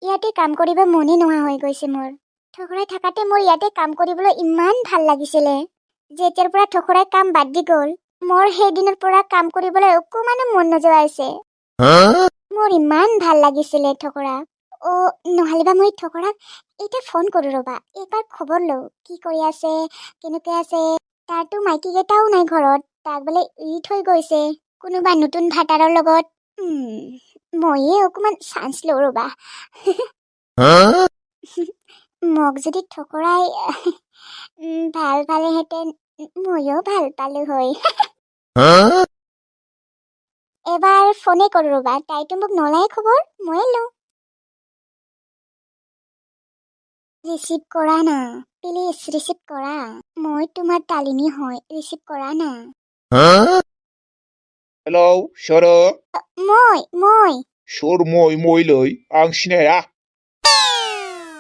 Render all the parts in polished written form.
ইয়াতে কাম কৰিব মনে নোহোৱা হৈ গৈছে মোৰ ঠকৰাই থাকাতে মোৰ ইয়াতে কাম কৰিবলৈ ইমান ভাল লাগিছিলে যেতিয়াৰ পৰা ঠকৰাই কাম বাদ দি গ'ল মোৰ সেই দিনৰ পৰা কাম কৰিবলৈ অকমানো মন নোযোৱা হৈছে মোৰ ইমান ভাল লাগিছিলে ঠকৰা অ নহলেবা মই ঠকৰাক এটা ফোন কৰো ৰবা এবাৰ খবৰ লওঁ কি কৰি আছে কেনেকৈ আছে তাৰতো মাইকী কেইটাও নাই ঘৰত তাক বোলে এৰি থৈ গৈছে কোনোবা নতুন ভাটাৰৰ লগত ময়ে অকমান চান্স লওঁ ৰবা মোক যদি ঠকৰাই ভাল পালেহেঁতেন ময়ো ভাল পালো হয় এবাৰ ফোনে কৰো ৰবা তাইতো মোক নলাই খবৰ ময়ে লওঁ ৰিচিভ কৰা না প্লিজ ৰিচিভ কৰা মই তোমাৰ তালিমি হয় ৰিচিভ কৰা না हेलौ सोर মই सोर मयलै आं सिनाया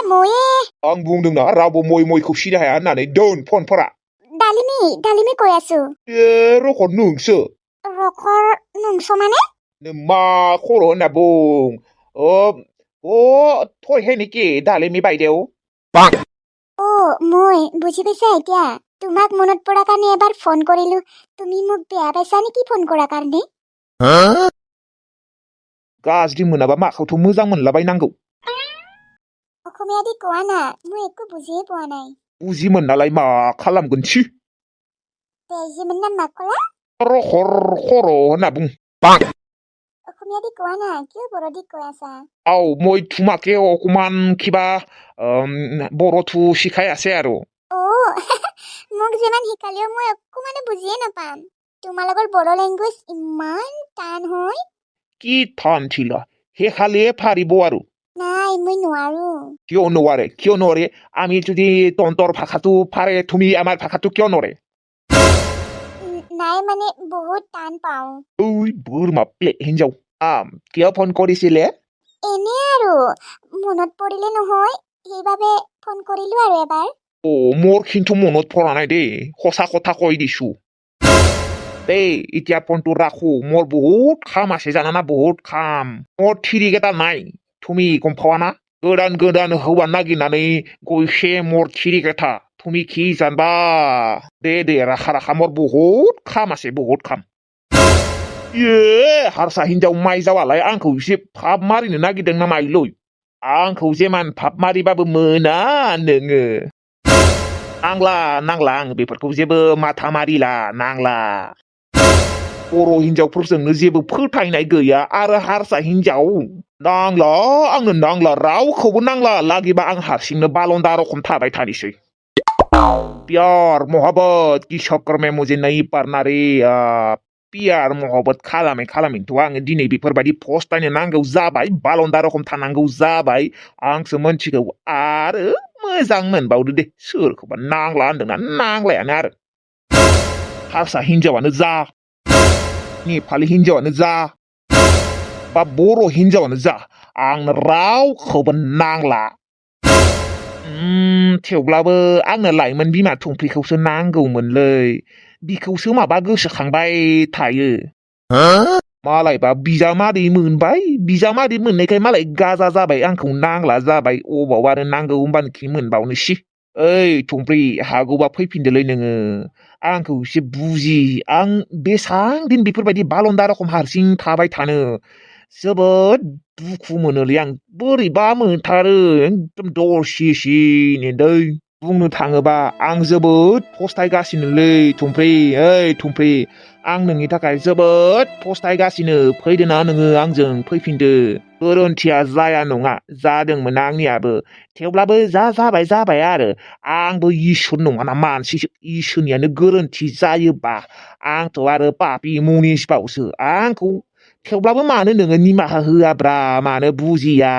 ময়ে आं बुंदोंना रावबो मयखौ सिनाय हाया होननानै दोन फनफोरा दालिमी কৈ आছো ए रखर नोंसो रखर नोंसो माने मा खर' होनना बुं थयহে নেকি দালিমি বাইদেউ অ মই বুজি পাইছা এতিয়া তোমাক মনত পৰাৰ কাৰণে এবাৰ ফোন কৰিলো তুমি মোক বেয়া পাইছা নেকি ফোন কৰাৰ কাৰণে गाज्रि मोनाबा माखौथ' मोजां मोनलाबायनांगौ অসমীয়া দি কোৱা না মই একো বুজিয়ে পোৱা নাই बुजि मोननालाय मा खालामगोन सि বেজিমন না মাকলা रखर खर' होनना बुं অসমীয়া দি কোৱা না কিয় বৰদি কৈ আছা মই তোমাকে অকমান কিবা বড়োটো শিকাই আছে আৰু মোক যিমান শিকালেও মই অকমানো বুজিয়ে নাপাম তোমালোকৰ বড়ো লেংগুৱেজ ইমান টান হয় কি টান थिला সেইখালিয়ে পাৰিব আৰু নাই মই নোৱাৰো কিয় নোৱাৰে আমি যদি তন্তৰ ভাষাটো পাৰে তুমি আমাৰ ভাষাটো কিয় নোৱাৰে নাই মানে বহুত টান পাওঁ ঐ बोरमा प्लेट हिन्जाव কিয় ফোন কৰিছিলে এনে আৰু মনত পৰিলে নহয় সেইবাবে ফোন কৰিলো আৰু এবাৰ মোৰ কিন্তু মনত পৰা নাই দেই সঁচা কথা কৈ দিছো দেই এতিয়া ফোনটো ৰাখো মোৰ বহুত কাম আছে জানানা বহুত কাম মোৰ थिरिकेटा নাই তুমি গম পোৱা না गोदान हौवा नागिरनानै गयसे मोर थिरिकेटा তুমি কি জানবা दे राखा मोर बहुत কাম আছে बहुत কাম हारसा हिन्जाव माइ जावालाय आंखौ एसे फाप मारिनो नागिरदों ना माइलै आंखौ जेमान फाप मारिबाबो मोना नोङो नांला आं बेफोरखौ जेबो माथा मारिला नांला बर' हिन्जावफोरजोंनो जेबो फोथायनाय गैया आरो हारसा हिन्जाव आंनो नांला रावखौबो नांला लागिबा आं हारसिंनो बालन्दा रखम थाबाय थानोसै प्यार मोहब्बत की चक्कर में मुझे नहीं पड़ना रे प्यार मोहब्बत खालामैथ' आङो दिनै बेफोरबायदि फस्थायनो नांगौ जाबाय बालन्दा रखम थानांगौ जाबाय आंसो मोनथिगौ आरो मोजां मोनबावदो दे सोरखौबा नांला होनदोंना नांलायानो आरो हारसा हिन्जावानो जा नेपालि हिन्जावानो जा बा बर' हिन्जावानो जा आंनो रावखौबो नांला थेवब्लाबो आंनो लाइमोन बिमा थुंफ्रिखौसो नांगौमोनलै बिखौसो माबा गोसोखांबाय थायो मालायबा बिजामादै मोनबाय बिजामादै मोननायखाय मालाय गाजा जाबाय आंखौ नांला जाबाय अबाव आरो नांगौ होनबानोखि मोनबावनोसि ओइ थुंफ्रि हागौबा फैफिनदोलै नोङो आंखौ एसे बुजि आं बेसां दिन बेफोरबायदि बालन्दा रखम हारसिं थाबाय थानो जोबोद दुखु मोनोलै आं बोरैबा मोनथारो एकदम दरसिसिनो दै बुंनो थाङोबा आं जोबोद फस्थायगासिनोलै थुंफ्रि आं नोंनि थाखाय जोबोद फस्थायगासिनो फैदोना नोङो आंजों फैफिनदो गोरोन्थिया जाया नङा जादोंमोन आंनियाबो थेवब्लाबो जाबाय आरो आंबो इसोर नङाना मानसिसो इसोरनियानो गोरोन्थि जायोबा आंथ' आरो पापि मुनिसबावसो आंखौ थेवब्लाबो मानो नोङो निमाहा होआब्रा मानो बुजिया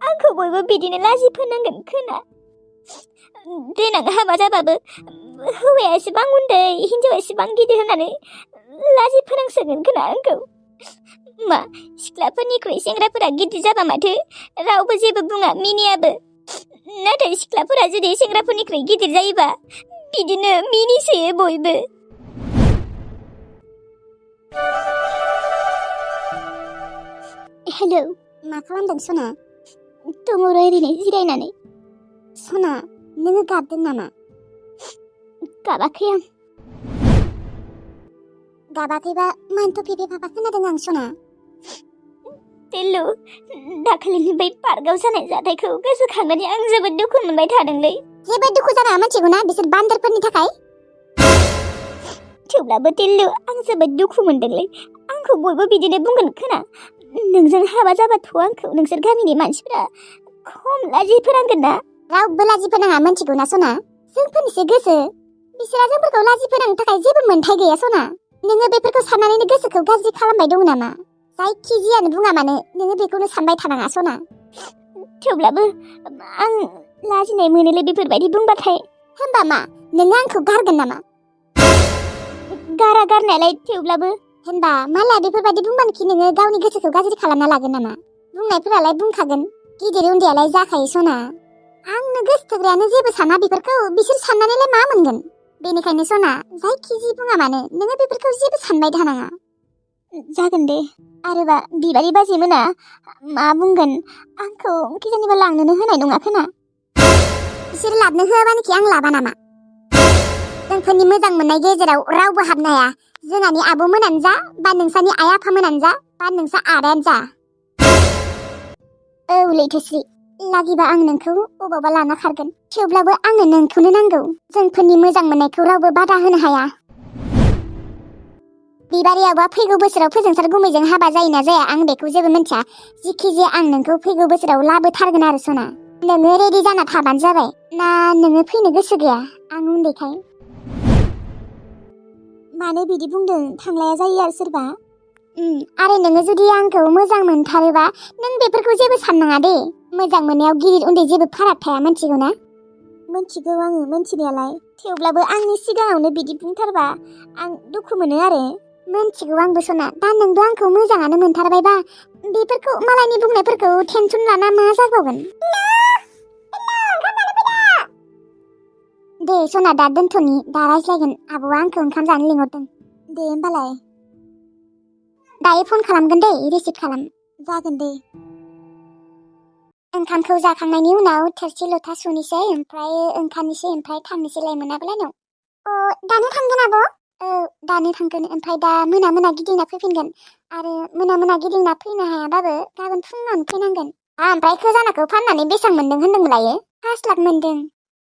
आंखौ बयबो बिदिनो लाजि फोनांगोन खोना देनां हाबा जाबाबो हौवाया एसेबां उन्दै हिन्जावा एसेबां गिदिर होननानै लाजि फोनांसिगोन खोना आंखौ मा सिख्लाफोरनिख्रुइ सेंग्राफोरा गिदिर जाबा माथो रावबो जेबो बुङा मिनियाबो नाथाय सिख्लाफोरा जुदि सेंग्राफोरनिख्रुइ गिदिर जायोबा बिदिनो मिनिसोयो बयबो हेलौ मा खालामदों सना दङ ओरैनो जिरायनानै सना नोङो गाबदों नामा गाबाखै आं गाबाखैबा मानोथ' फेफे फाफा खोनादों आं सना हेलौ दाखालिनि बै पार्कआव जानाय जाथायखौ गोसोखांनानै आं जोबोद दुखु मोनबाय थादोंलै जेबो दुखु जानाङा मिथिगौ ना बिसोर बान्दरफोरनि थाखाय थेवब्लाबो टिल्लु आं जोबोद दुखु मोनदोंलै आंखौ बयबो बिदिनो बुंगोन खोना नोंजों हाबा जाबाथ' आंखौ नोंसोर गामिनि मानसिफोरा खम लाजि फोनांगोन ना रावबो लाजि फोनाङा मिथिगौ ना सना जोंफोरनिसो गोसो बिसोरा जोंफोरखौ लाजि फोनांनो थाखाय जेबो मोन्थाय गैया सना नोङो बेफोरखौ साननानैनो गोसोखौ गाज्रि खालामबाय दं नामा जायखिजायानो बुङा मानो नोङो बेखौनो सानबाय थानाङा सना थेवब्लाबो आं लाजिनाय मोनोलै बेफोरबायदि बुंबाथाय होमबा मा नोङो आंखौ गारगोन नामा गारा गारनायालाय थेवब्लाबो होनबा मालाय बेफोरबायदि बुंबानोखि नोङो गावनि गोसोखौ गाज्रि खालामना लागोन नामा बुंनायफोरालाय बुंखागोन गिदिर उन्दैयालाय जाखायो सना आंनो गोसोथोग्रायानो जेबो साना बेफोरखौ बिसोर साननानैलाय मा मोनगोन बेनिखायनो सना जायखि बुङा मानो नोङो बेफोरखौ जेबो सानबाय थानाङा जागोन दे आरोबा बिबारि बाजैमोना मा बुंगोन आंखौ किजानिबा लांनोनो होनाय नङा खोना बिसोर लाबनो होआबानोखि आं लाबा नामा जोंफोरनि मोजां मोननाय गेजेराव रावबो हाबनो हाया जोंहानि आब'मोनानो जा बा नोंसानि आइ आफामोनानो जा बा नोंसा आदायानो जा औ लैथोस्रि लागिबा आं नोंखौ अबावबा लाना खारगोन थेवब्लाबो आंनो नोंखौनो नांगौ जोंफोरनि मोजां मोननायखौ रावबो बादा होनो हाया बिबारियावबा फैगौ बोसोराव फोजोंसार गुमैजों हाबा जायोना जाया आं बेखौ जेबो मिन्थिया जिखिजाया आं नोंखौ फैगौ बोसोराव लाबोथारगोन आरो सना नोङो रेडि जाना थाबानो जाबाय ना नोङो फैनो गोसो गैया आं उन्दैखाय मानो बिदि बुंदों थांलाया जायो आरो सोरबा आरो नोङो जुदि आंखौ मोजां मोनथारोबा नों बेफोरखौ जेबो साननाङा दे मोजां मोननायाव गिदिर उन्दै जेबो फाराग थाया मिथिगौ ना मिथिगौ आङो मिथिनायालाय थेवब्लाबो आंनि सिगाङावनो बिदि बुंथारबा आं दुखु मोनो आरो मिथिगौ आंबो सना दा नोंबो आंखौ मोजाङानो मोनथारबायबा बेफोरखौ मालायनि बुंनायफोरखौ टेनसन लाना मा जाबावगोन दे सना दा दोनथ'नि दा रायज्लायगोन आब'आ आंखौ ओंखाम जानो लिंहरदों दे होमबालाय दायो फन खालामगोन दे रिसिभ खालाम जागोन दे ओंखामखौ जाखांनायनि उनाव थोरसि लथा सुनोसै ओमफ्राय ओंखारनोसै ओमफ्राय थांनोसैलाय मोनाब्लानाव दानो थांगोन आब' दानो थांगोन ओमफ्राय दा मोना गिदिंना फैफिनगोन आरो मोना गिदिंना फैनो हायाबाबो गाबोन फुङावनो फैनांगोन ओमफ्राय खजानाखौ फाननानै बेसेबां मोनदों होनदोंमोनलायो 5 लाख मोनदों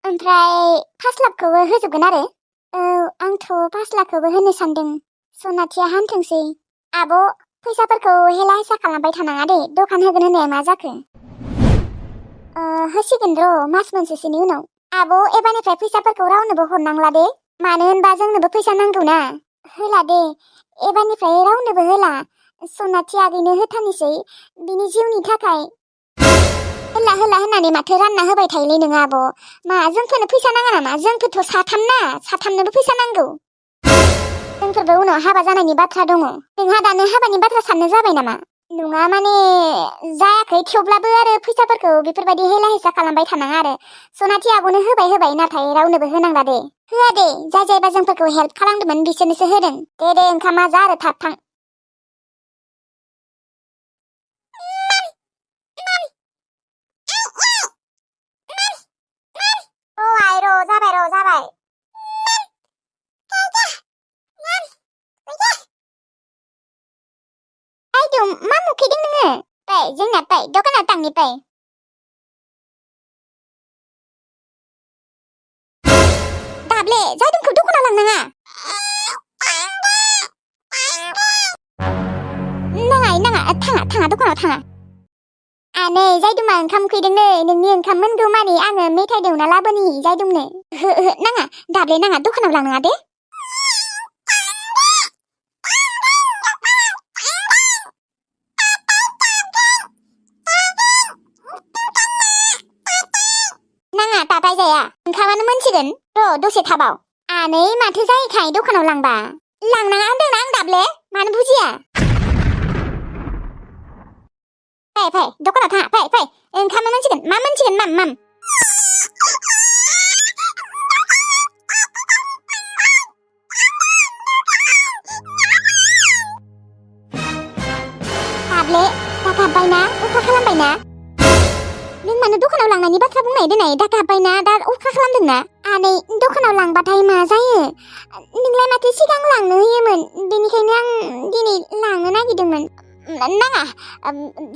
ओमफ्राय 5 लाखखौबो होजोबगोन आरो आंथ' 5 लाखखौबो होनो सानदों सनाथिया हामथोंसै आब' फैसाफोरखौ हेला हेसा खालामबाय थानाङा दे दखान होगोन होननाया मा जाखो होसिगोन र' मास मोनसेसोनि उनाव आब' एबारनिफ्राय फैसाफोरखौ रावनोबो हरनांला दे मानो होनबा जोंनोबो फैसा नांगौ ना होला दे एबारनिफ्राय रावनोबो होला सनाथि आगैनो होथारनोसै बिनि जिउनि थाखाय होला होननानै माथो रानना होबाय थायोलै नोङो आब' मा जोंफोरनो फैसा नाङा नामा जोंफोरथ' साथामनोबो फैसा नांगौ जोंफोरबो उनाव हाबा जानायनि बाथ्रा दङ नोंहा दानो हाबानि बाथ्रा साननो जाबाय नामा नङा माने जायाखै थेवब्लाबो आरो फैसाफोरखौ बेफोरबायदि हेला हेसा खालामबाय थानाङा आरो सनाथि आब'नो होबाय नाथाय रावनोबो होनांला दे होआ दे जायबा जोंफोरखौ हेल्प खालामदोंमोन बिसोरनोसो होदों दे ओंखामा जा आरो थाब थां जाबाय मा मुखैदों नोङो जोंना दखानाव थांनि दाब्ले जायदोंखौ दखानाव लांनाङा नाङा थाङा दखानाव थाङा नै जायदुमा ओंखाम उखैदों नोंनि ओंखाम मोनगौ मानि आङो मेथाइ देवना लाबोनि जायदुमनो नाङा दाब्ले नाङा दखानाव लांनाङा दे नाङा दाबाय जाया ओंखामानो मोनसिगोन र' दसे थाबाव आनै माथो जायोखाय दखानाव लांबा लांनाङा होनदोंना आं दाब्ले मानो बुजिया फै दखानाव थाङा फै ओंखामा मोनसिगोन मा मोनसिगोन माम दाब्ले दा गाबबाय गाबबायना अखा खालामबायना नों मानो दखानाव लांनायनि बाथ्रा बुंनाय दोननाय दा गाबबायना दा अखा खालामदोंना आनै दखानाव लांबाथाय मा जायो नोंलाय माथो सिगां लांनो होयोमोन बेनिखायनो आं दिनै लांनो नागिरदोंमोन नाङा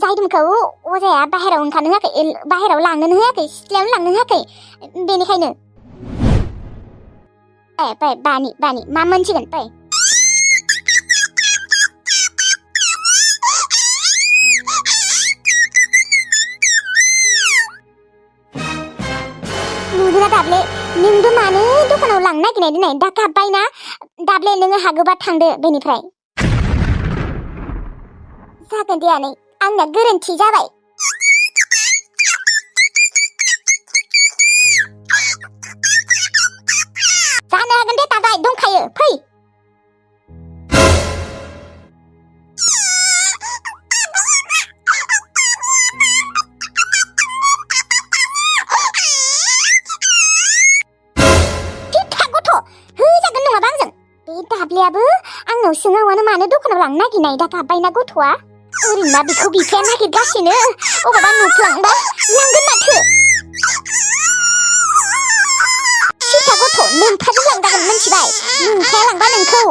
जायदुमखौ अजाया बाहेराव ओंखारनो होआखै बाहेराव लांनोनो होआखै सिथ्लायावनो लांनो होआखै बेनिखायनो फै बानि मा मोनसिगोन फै नुदोंना दाब्ले नोंबो मानो दखानाव लांनो नागिरनाय दोननाय दा गाबबायना दाब्ले नोङो हागोबा थांदो बेनिफ्राय जागोन दे आनै आंना गोरोन्थि जाबाय जानो हागोन दे दादाय दंखायो फै दाब्लेयाबो आंनाव सोङावानो मानो दखानाव लांनो नागिरनाय दा गाबबायना गथ'आ ओरैनोबा बिखौ बिफाया नागिरगासिनो अबावबा नुफ्लांबा लांगोन माथो सिथा गथ' नोमफाजों लांजागोन मोनथिबाय नोमफाया लांबा नोंखौ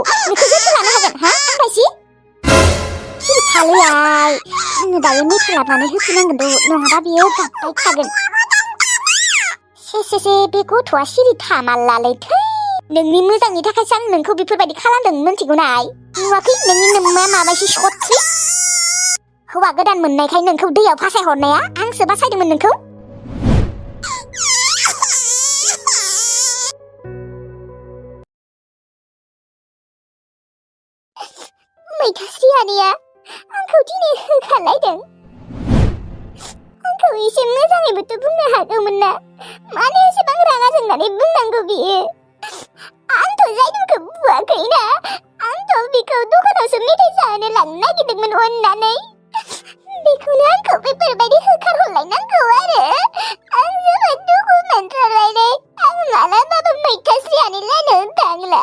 जोथोन लानो हागोन हा खायसि सिरि थालै आइ आङो दायो मेथाइ लाबोनानै होफैनांगोन नङाबा बियो गाबबाय थागोन से बे गथ'आ सिरि थामालालै थै नोंनि मोजांनि थाखायसो आं नोंखौ बेफोरबायदि खालामदों मोनथिगौ नाय नुवाखै नोंनि नोम्मा माबायसि सथ्रि हौवा गोदान मोननायखाय नोंखौ दैयाव फासायहरनाया आंसो बासायदोंमोन नोंखौ मैथास्रि आनैया आंखौ दिनै होखारलायदों आंखौ एसे मोजाङैबोथ' बुंनो हागौमोन ना मानो एसेबां रागा जोंनानै बुंनांगौ बियो आंथ' जायदुमखौ बुवाखैना आंथ' बिखौ दखानावसो मेथाइ जानो लांनो नागिरदोंमोन अननानै बेखौनो आंखौ बेफोरबायदि होखारहरलायनांगौ आरो आं जोबोद दुखु मोनथारबायलै आं मालाबाबो मैथास्रि आनैलानो थांला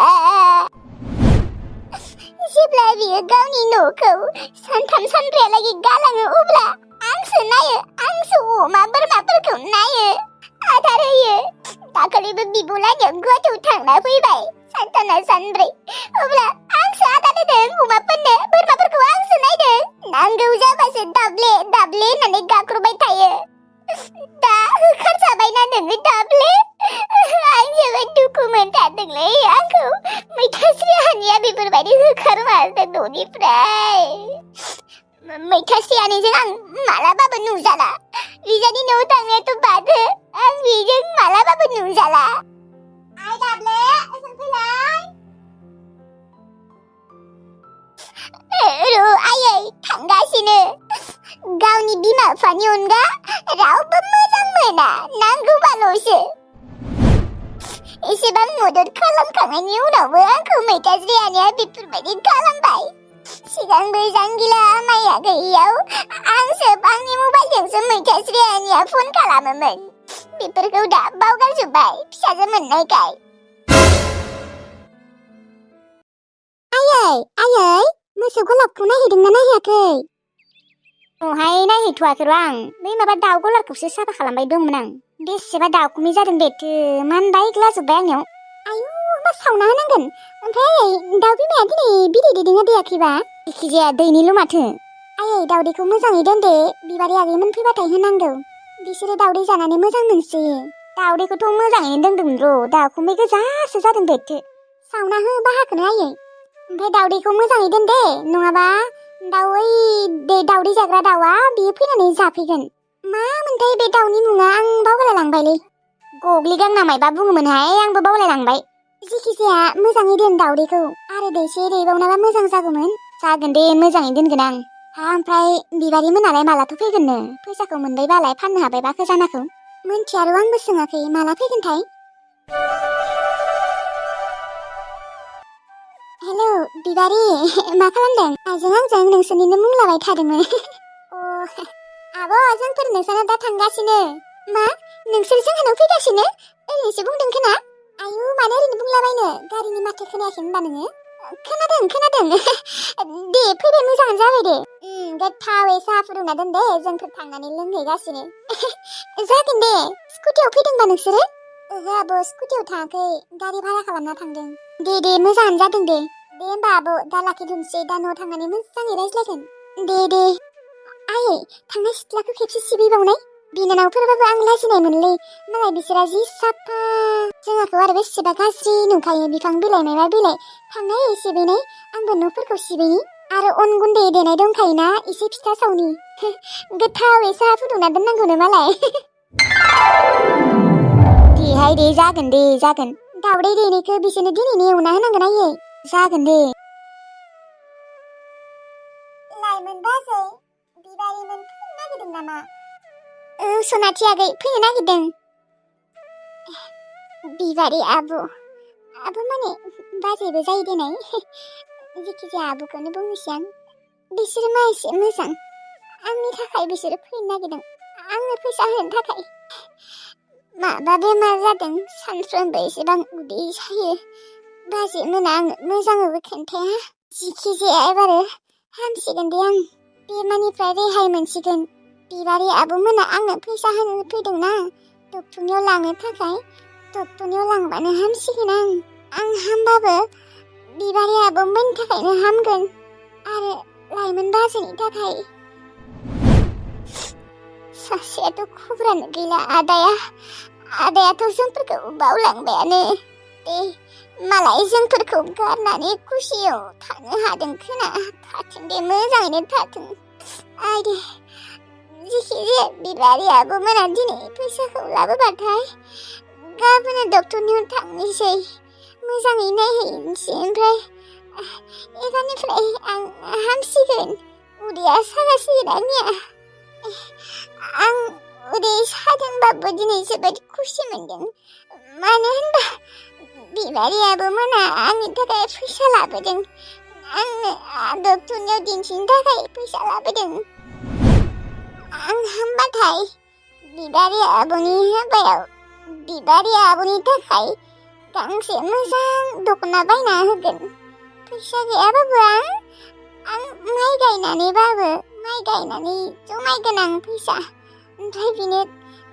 जेब्ला बियो गावनि न'खौ सानथाम सानब्रैयालागै गालाङो अब्ला आंसो नायो आंसो अमा बोरमाफोरखौ नायो आदार होयो दाखालिबो बिब'लानियाव गथ'आव थांना फैबाय सानथामना सानब्रै अब्ला आंसो आदार होदों अमाफोरनो बोरमाफोरखौ आंसो नायदों नांगौ जाबासो दाब्ले होननानै गाख्रबाय थायो दा होखारजाबायना नोङो दाब्ले आं जोबोद दुखु मोनथारदोंलै आंखौ मैथास्रि आनैया बेफोरबायदि होखारमारदों न'निफ्राय मैथास्रि आनैजों आं मालाबाबो नुजाला बिजानि न'आव थांनायाथ' बादो आं बेजों मालाबाबो नुजाला आइ दाब्ले ओजों फैलाय आयै थांगासिनो गावनि बिमा बिफानि अनगा रावबो मोजां मोना नांगौबाल'सो एसेबां मदद खालामखांनायनि उनावबो आंखौ मैथास्रि आनैया बेफोरबायदि खालामबाय सिगांबो जांगिला माइया गैयैयाव आंसो आंनि मबाइलजोंसो मैथास्रि आनैया फन खालामोमोन बेफोरखौ दा बावगारजोब्बाय फिसाजो मोननायखाय आयै मोसौ गलाबखौ नायहैदोंना नायहैयाखै औहाय नायहैथ'वाखै र' आं बै माबा दाउ गलारखौसो साफा खालामबाय दंमोन आं बेसेबा दाउखुमै जादों बेथो मानबाय ग्लाजोब्बाय आंनियाव आयु मा सावना होनांगोन ओमफ्राय दाउ बिमाया दिनै बिदै दैदोंना दैयाखैबा जायखिजाया दैनिल' माथो आयै दाउदैखौ मोजाङै दोनदो बिबारि आगैमोन फैबाथाय होनांगौ बिसोरो दाउदै जानानै मोजां मोनसोयो दाउदैखौथ' मोजाङैनो दोनदोंमोन र' दाउखुमै गोजासो जादों बेथो सावना हो बाहाखौनो आयै ओमफ्राय दाउदैखौ मोजाङै दोन दे नङाबा दाउदै जाग्रा दाउआ बियो फैनानै जाफैगोन मा मोनथाय बे दाउनि मुङा आं बावगारलांबायलै गग्लि गांना मायबा बुङोमोनहाय आंबो बावलायलांबाय जेखिजाया मोजाङै दोन दाउदैखौ आरो दैसे दैबावनाबा मोजां जागौमोन जागोन दे मोजाङै दोनगोन आं हा ओमफ्राय बिबारि मोनालाय मालाथो फैगोननो फैसाखौ मोनबायबालाय फाननो हाबायबा खजानाखौ मोनथिया र' आंबो सोङाखै माला फैगोनथाय हेलौ बिबारि मा खालामदों आंजों नोंसोरनिनो मुंलाबाय थादोंमोन आब' जोंफोर नोंसानाव दा थांगासिनो मा नोंसोर जोंहानाव फैगासिनो ओरैनोसो बुंदों खोना आयु मानो ओरैनो बुंलाबायनो गारिनि माथो खोनायाखै होनबा नोङो खोनादों दे फैबाय मोजाङानो जाबाय दे गोथावै साहा फुदुंना दोन दे जोंफोर थांनानै लोंहैगासिनो जागोन दे स्कुटियाव फैदोंबा नोंसोरो ओहो आब' स्कुटियाव थाङाखै गारि भारा खालामना थांदों दे मोजाङानो जादों दे होमबा आब' दा लाखिथ'नोसै दा न'आव थांनानै मोजाङै रायज्लायगोन दे आयै थांनाय सिथ्लाखौ खेबसे सिबिबावनाय बिनानावफोरबाबो आं लाजिनाय मोनलै मालाय बिसोरा जि साफा जोंहाखौ आरो बेसेबा गाज्रि नुखायो बिफां बिलाइ माबा बिलाइ थांनाय सिबिनाय आंबो न'फोरखौ सिबिनि आरो अन गुन्दै देनाय दंखायोना एसे फिथा सावनि गोथावै साहा फुदुंना दोननांगौनो मालाय देहाय दे जागोन दावदै देनायखौ बिसोरनो दिनैनो एवना होनांगोन आयै जागोन दे लाइमोन बाजै बिबारिमोन फैनो नागिरदों नामा सनाथि आगै फैनो नागिरदों बिबारि आब' माने बाजैबो जायो देनाय जिखिजाया आब'खौनो बुंनोसै आं बिसोरो मा एसे मोजां आंनि थाखाय बिसोरो फैनो नागिरदों आंनो फैसा होनो थाखाय माबा बेमार जादों सानफ्रोमबो एसेबां उदै सायो बाजै मोना आंनो मोजाङैबो खोन्थाया जिखिजाया एबारो हामसिगोन दे आं बेमारनिफ्राय रेहाय मोनसिगोन बिबारि आब'मोना आंनो फैसा होनो फैदोंना डक्टरनियाव लांनो थाखाय डक्टरनियाव लांबानो हामसिगोन आं हामबाबो बिबारि आब'मोननि थाखायनो हामगोन आरो लाइमोन बाजैनि थाखाय सासेयाथ' खबरानो गैला आदायाथ' जोंफोरखौ बावलांबायानो दे मालाय जोंफोरखौ गारनानै खुसियाव थानो हादों खोना थाथों दे मोजाङैनो थाथों आयदे जिखिजाया बिबारि आब'मोना दिनै फैसाखौ लाबोबाथाय गाबोन डक्टरनियाव थांनोसै मोजाङै नायहैनोसै ओमफ्राय एबारनिफ्राय आं हामसिगोन उदैया सागासिगोन आंनिया आं उदै सादोंबाबो दिनै जोबोद खुसि मोनदों मानो होनबा बिबारि आब'मोना आंनि थाखाय फैसा लाबोदों आंनो डक्टरनियाव दिन्थिनो थाखाय फैसा लाबोदों आं हामबाथाय बिबारि आब'नि हाबायाव बिबारि आब'नि थाखाय गांसे मोजां दख'ना बायना होगोन फैसा गैयाबाबो आं माइ गायनानै जमायगोन आं फैसा ओमफ्राय बिनो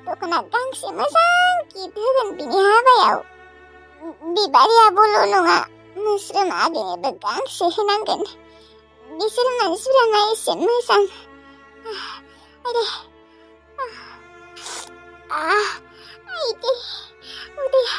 दख'ना गांसे मोजां गिफ्ट होगोन बिनि हाबायाव बिबारि आब'ल' नङा मोस्रोम आदैनोबो गांसे होनांगोन बिसोर मानसिफोरा मा एसे मोजां आयदे आयदे उदैया